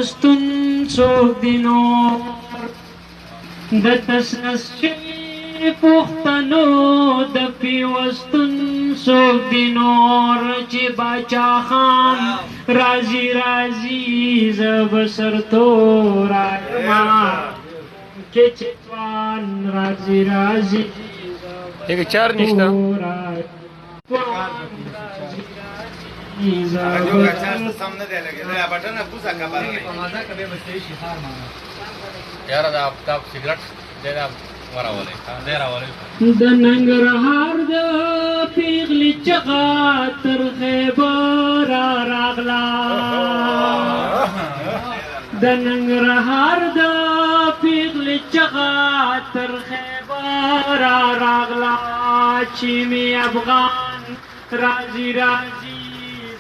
پیوستون څوک دی نور، د تسنس شوي پښتنو د پیوستون څوک دی نور. چې باچا خان راځي راځي زه به سر توره یمه، کې چې ځوان راځي راځي. یک چار نشته. سم نه دی لګېدلی، بټنه کوزه کبر. یاره دا دا سیګریټ دی، دا وراولې دی، راولې. د ننګرهار د پیغلې چغه تر خیبر راغله، د ننګرهار د پیغلې چغه تر خیبر راغله، چې می افغان راځي راځي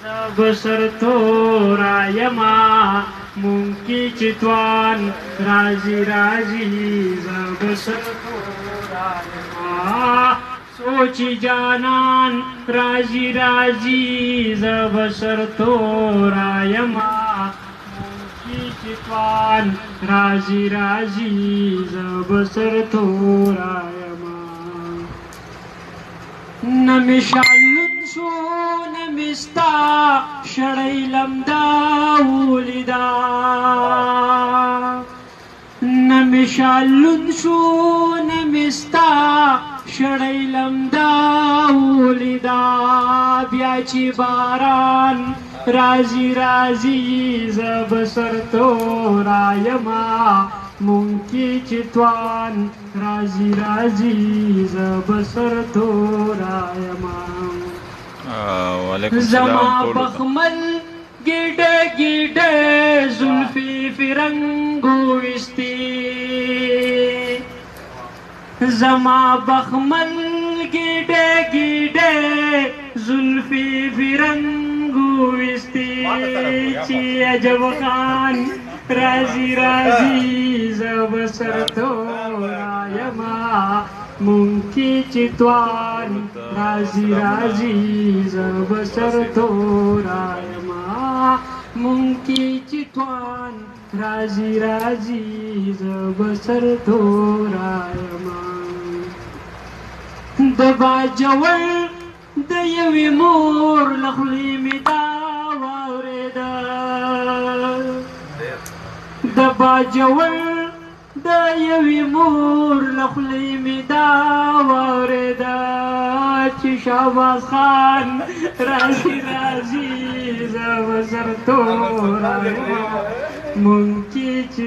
زه به سر توره یمه، مونږ کې چې توان راځي راځي زه به سر توره یمه. سوچ جانان راځي راځي زه به سر توره یمه، مونږ کې چې توان راځي راځي زه به سر توره یمه. نه مې شالون شو، نه مې ستا شړۍ لمده ولیده، نه مې شالون شو، نه مې ستا شړۍ لمده ولیده، بیا چې باران راځي راځي زه به سر توره یمه، مونږ کې چې توان راځي راځي زه به سر توره یمه. وعلیکم زما السلام ټولو ته. بخمل ګډه ګډه زلفي فرنګو وستي، زما بخمل ګډه ګډه زلفي فرنګو وستي، چې عجب خان راځي راځي زه به سر توره یمه، مونږ کې چې توان راځي راځي زه به سر توره یمه، مونږ کې چې توان راځي راځي زه به سر توره یمه. د باجوړ د یوې مور له خولې مې دا واورېده، د باجوړ د یوې مور له خولې مې دا واورېده، چې شهباز خان راځي راځي زه به سر توره یمه، مونږ کې چې